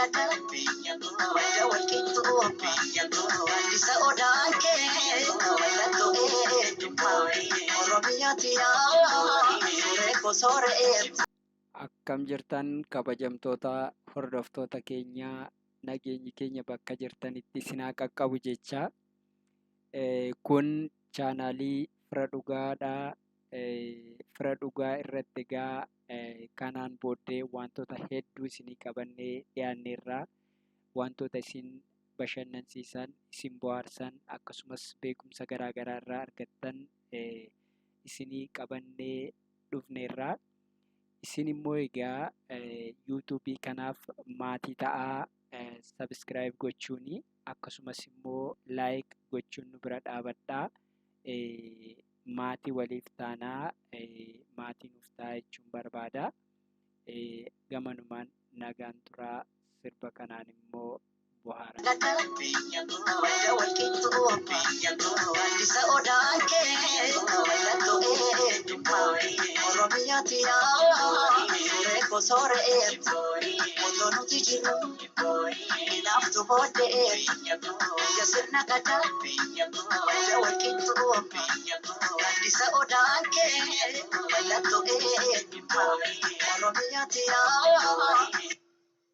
gadaa, madda walqixxummaa, gaaddisa odaan kee mallattoo eenyummaa, Oromiyaa tiyaa suuree koo sooree. Akkam jirtan kabajamtoota hordoftoota keenyaa, nageenyi keenya bakka jirtanitti isin haa qaqqabu jecha. Kun chaanaalii Fira Dhugaadha. Fira Dhugaa irratti egaa kanaan booddee wantoota hedduu isinii qabannee dhiyaanneerra. Wantoota isin bashannansiisan, isin bohaarsan, akkasumas beekumsa garaa garaa irraa argattan isinii qabannee dhufneerra. Isin immoo egaa yuutuubii kanaaf maatii ta'aa, subscribe gochuuni akkasumas immoo like gochuun nu bira dhaabadhaa. Maatii waliif taanaa, maatii nuuf ta'aa jechuun barbaada. Gamanumaan nagaan turaa, sirba kanaan immoo bohaara. Gadaa, madda walqixxummaa, gaaddisa odaan kee mallattoo eenyummaa, Oromiyaa tiyaa suuree koo sooree, otoo nuti jirru hinaaftu booddee, biyya sirna gadaa, madda walqixxummaa, gaaddisa odaan kee mallattoo eenyummaa, Oromiyaa tiyaa.